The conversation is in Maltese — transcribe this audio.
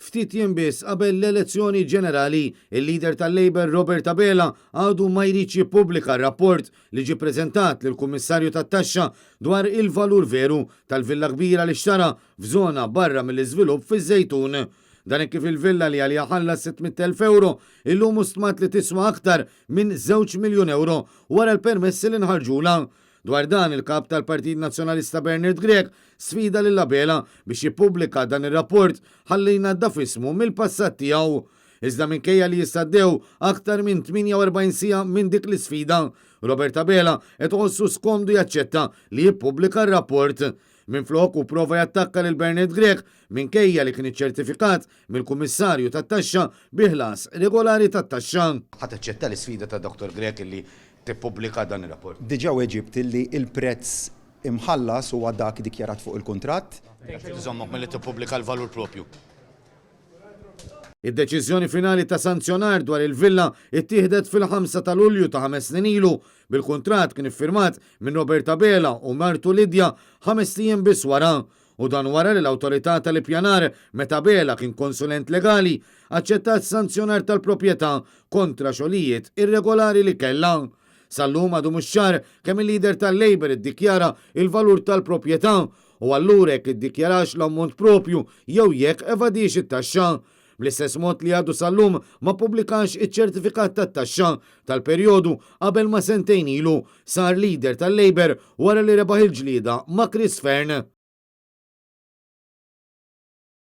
Ftit jiem biss qabel l-elezzjoni ġenerali, il-leader tal-Labour Robert Abela għadu ma jridx jippubblika r-rapport li ġie ppreżentat lill-Kummissarju tat-Taxxa dwar il-valur veru tal-villa kbira li xtara f'żona barra mill-iżvilupp fiż-Żejtun. Dan hekk kif il-villa li għaliha ħallas 600,000 ewro illum hu stmat li tiswa aktar minn żewġ miljun ewro wara l-permessi li nħarġulha. Dwar dan, il-Kap tal-Partit Nazzjonalista Bernard Grech sfida lil Abela biex jippubblika dan ir-rapport ħalli jnaddaf ismu mill-passat tiegħu. Iżda minkejja li issa għaddew aktar minn 48 siegħa minn dik l-isfida, Robert Abela qed iħossu skomdu jaċċetta li jippubblika r-rapport. Minflok hu prova jattakka lil Bernard Grech minkejja li kien iċċertifikat mill-Kummissarju tat-Taxxa bi ħlas regolari tat-taxxa. Ħa taċċetta l-isfida ta' Dottor Grech illi tippubblika dan ir-rapport? Diġà weġibt illi l-prezz imħallas huwa dak dikjarat fuq il-kuntratt. Xi iżommok milli tippubblika l-valur proprju? Id-deċiżjoni finali ta' sanzjonar dwar il-villa ttieħdet fil-ħamsa ta' Lulju ta' ħames snin ilu, bil-kuntratt kien iffirmat minn Robert Abela u martu Lydia ħamest ijiem biss wara. U dan wara li l-Awtorità tal-Ippjanar, meta Abela kien konsulent legali, aċċettat sanzjonar tal-proprjetà kontra xogħlijiet irregolari li kellha. Sal-lum għadu mhux ċar kemm il-leader tal-Labour iddikjara l-valur tal-proprjetà u allura jekk iddikjarax l-ammont proprju jew jekk evadiex it-taxxa. Bl-istess mod li għadu sal-lum ma ppubblikax iċ-ċertifikat tat-taxxa tal-perjodu qabel ma sentejn ilu sar leader tal-Labour wara li rebaħ il-ġlieda ma' Chris Fearne.